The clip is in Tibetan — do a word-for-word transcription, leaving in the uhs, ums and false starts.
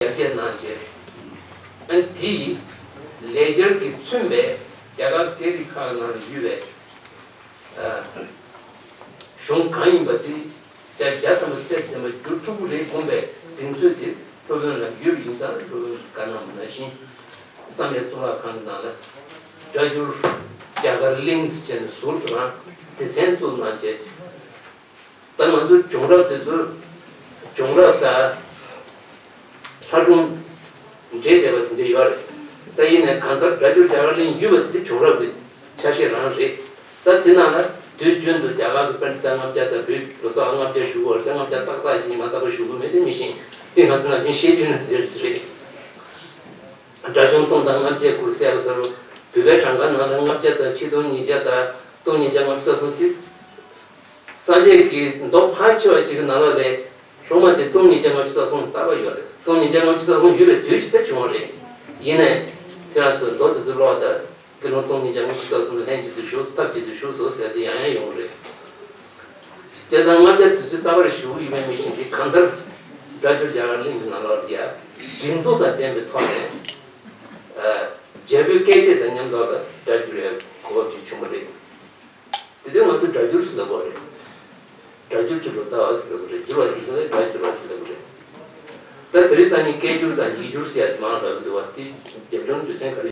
ཡར་རྒྱས་གནང་རྗེས། ཨ་ནི་དེའི་ལས་འཆར་གྱིས་མཚོན་པའི་རྒྱ་གར་སྐད་རིགས་ཁག་ནང་ལ་ཡོད་པའི་ཨ་གཞུང་གང་ཡིན་པ་དེ་བརྒྱ་བརྒྱ་ཐམ་པ་ཚད་ལྡན་པ་བསྒྱུར་ཐུབ་ཀྱི་རེད་དགོངས་པའི་གདེང་ཚོད་དེ་སློབ་དཔོན་ལ་ཡོད་པ་ཡིན་ཙང་། སློབ་དཔོན་གྱིས་བཀའ་གནང་བ་ནང་བཞིན་བསམ་ཡས་གཙུག་ལག་ཁང་གི་ནང་ལ་སྒྲ་སྒྱུར་རྒྱ་གར་གླིང་ཟེར་ནས་ཟུར་དུ་རང་སྡེ་ཚན་བཙུགས་གནང་བྱས། ད་ང་ཚོ་བྱུང་རབས་དེ་ཚོ་བྱུང་རབས་དང་ལྷ་སྒྲུང་འདྲེས་བསྡད་པ་དེ་འདྲ་ཡོད་རེད། ད་ཡིན་ནའི་གང་ལྟར་སྒྲ་སྒྱུར་རྒྱ་གར་གླིང་ཡོད་པ་དེ་བྱུང་རབས་ཀྱི་ཆ་ཤས་རང་རེད། ད་དེ་ནང་ལ་དུས་རྒྱུན་དུ་རྒྱ་གར་གྱི་པཎྜི་ཏ་ལྔ་བརྒྱ་དང་བོད་ལོ་ཙཱ་བ་ལྔ་བརྒྱ་བཞུགས་པ་རེད་ཟེར། ལྔ་བརྒྱ་ཏག་ཏག་ཞིག་ཡིན་མ་ཐག་པ་བཞུགས་ཀྱི་མེད་དེ་མི་ཤེས། དེ་ང་ཚོ་ནམ་རྒྱུན་བཤད་རྒྱུ་ནི་དེ་རེད། སྒྲ་སྒྱུར་སྟོང་དང་ལྔ་བརྒྱའི་མགུར་གསལ་བ་ཟེར་བ། བོད་པའི་གྲངས་ཀ་ནང་ལ་ལྔ་བརྒྱ་དང་ཆིག་སྟོང་ཉིས་བརྒྱ་དང་སྟོང་ཉིས་བརྒྱ་ལྔ་བཅུ་རྩ་གསུམ་དེ། སངས་རྒྱས་ཀྱི་མདོ་ཕལ་ཆེ་བ་ཞིག་གི་ནང་ལོགས་ལས་སློབ་མ་དེ་སྟོང་ཉིས་བརྒྱ་ལྔ་བཅུ་རྩ་གསུམ་བཏགས་པ་ཡོད་རེད། སྟོང་ཉིས་བརྒྱ་ལྔ་བཅུ་རྩ་གསུམ་ཡོད་པའི་དུས་ཅིག་ད་བྱུང་བ་རེད། ཡིན་ནའི་ཁྱེད་རང་ཚོས་མདོ་དེ་ཚོ་ཀློག་དང་། དགེ་སློང་སྟོང་ཉིས་བརྒྱ་ལྔ་བཅུ་རྩ་གསུམ་ལ་ལྷན་ཅིག་ཏུ་བཞུགས་སོ། ཐབས་ཅིག་ཏུ་བཞུགས་སོ་ཟེར་དེ་ཡང་ཡང་ཡོང་གི་རེད། བྱས་ཙང་ལྔ་བརྒྱ་དུས་ཚོད་རྩ་བར་བཞུགས་ཡོད་པའི་མི་ཞིག་གིས་གང་ལྟར་སྒྲ་སྒྱུར་རྒྱ་གར་གླིང་གི་ནང་ལོགས་ལ་ཡ་སྒྲིག་འཛུགས་དང་ལྡན་པའི་ཐོག་ནས་ཨ་རྒྱལ་པོའི་སྐད་བརྗོད་དང་མཉམ་དུ་ལ་སྒྲ་སྒྱུར་ཡ་གོ་སྐབས་ཅིག་བྱུང་བ་རེད། དེ་དུས་ང་ཚོས་སྒྲ་སྒྱུར་ཟེར་ལབ་པ་རེད། སྒྲ་སྒྱུར་གྱི་ལོ་ཙཱ་བ་ཟེར་ལབ་པ་རེད། སྒྱུར་བ་དེ་ཚོ་ལ་སྒྲ་སྒྱུར་བ་ཟེར་ལབ་པ་རེད། ད་དེ་རིང་སང་ཉིན་སྐད་སྒྱུར་དང་ཡིག་སྒྱུར་ཟེར་ཡ་དེ་མང་ལབ་ཀྱི་འདུག་བ། དེ་རྒྱབ་ལྗོངས་རྒྱུ་མཚན་ག་རེ།